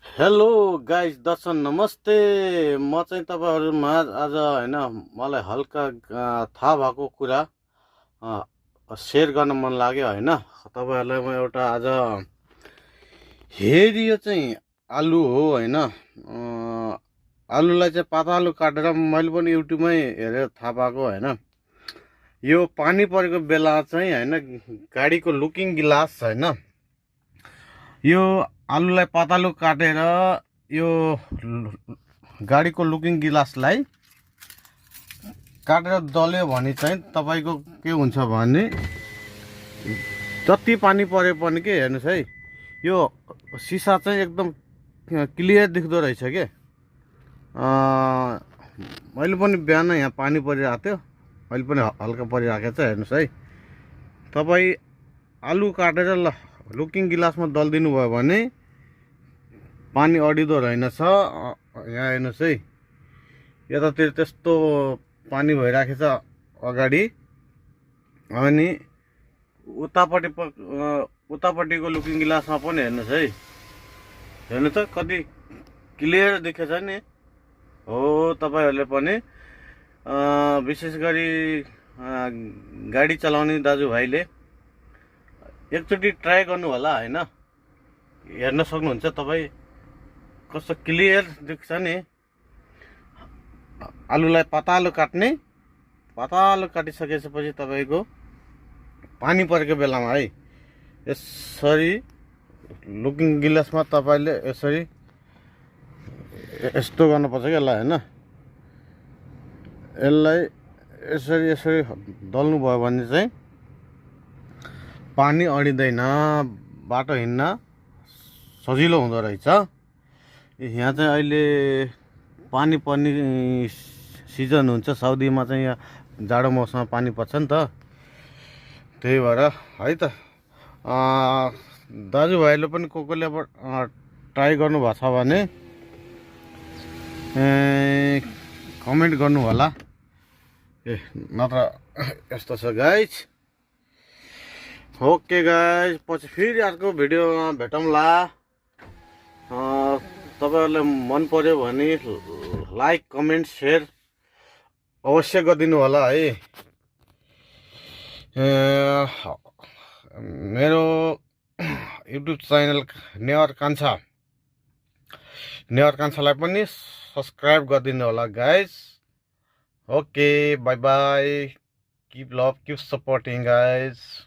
Hello guys, दर्शक नमस्ते। म चाहिँ तपाईहरुमा आज हैन मलाई हल्का थाहा भएको कुरा शेयर गर्न मन लाग्यो हैन। तपाईहरुलाई म एउटा आज हेरियो चाहिँ आलु हो हैन। आलुलाई चाहिँ पातलो काटेर मैले पनि युट्युबमै हेरेर थाहा पाएको हैन। यो पानी परेको बेला चाहिँ हैन गाडीको लुकिङ ग्लास हैन, यो आलुलाई पातलो काटेर यो गाडीको लुकिङ ग्लासलाई काटेर दल्यो भने चाहिँ तपाईको के हुन्छ भने जति पानी परे पनि के हेर्नुस् है, यो सिसा चाहिँ एकदम क्लियर देख्दो रहेछ के। मैले पनि बिहान यहाँ पानी परिरहेको थियो, अहिले पनि हल्का परिरहेको छ। हेर्नुस् है, तपाई आलु काटेर लुकिङ ग्लासमा दल्दिनु भयो भने पानी अडिदो रहेनछ। यहाँ हेर्नुस् है, यतातिर त्यस्तो पानी भइराखेको छ अगाडि, अनि उतापट्टिको लुकिङ ग्लासमा पनि हेर्नुस् है। हेर्नु त कति क्लियर देखेछ नि हो। तपाईहरुले पनि विशेष गरी गाडी चलाउने दाजुभाइले एकचोटि ट्राई गर्नु होला हैन। हेर्न सक्नुहुन्छ तपाई कस्तो क्लियर देख्छ नि। आलुलाई पातलो काट्ने, पातलो काटिसकेपछि तपाईको पानी परेको बेलामा है यसरी लुकिङ ग्लासमा तपाईले यसरी यस्तो गर्नुपर्छ के यसलाई हैन। यसलाई यसरी यसरी दल्नु भयो भने चाहिँ पानी अडिँदैन, बाटो हिँड्न सजिलो हुँदो रहेछ। यहाँ चाहिँ अहिले पानी पर्ने सिजन हुन्छ, साउदीमा चाहिँ यहाँ जाडो मौसममा पानी पर्छ नि त, त्यही भएर है त। दाजुभाइले पनि कोले अब ट्राई गर्नु भएको छ भने कमेन्ट गर्नु होला। नत्र यस्तो छ गाइज। ओके गाइज, पछि फेरि अर्को भिडियोमा भेटौँला। तपाईहरुलाई मन पर्यो भने लाइक कमेन्ट सेयर अवश्य गरिदिनु होला है। मेरो युट्युब च्यानल नेवार कान्छालाई पनि सब्सक्राइब गरिदिनु होला guys. Okay, by by, keep love, keep supporting guys.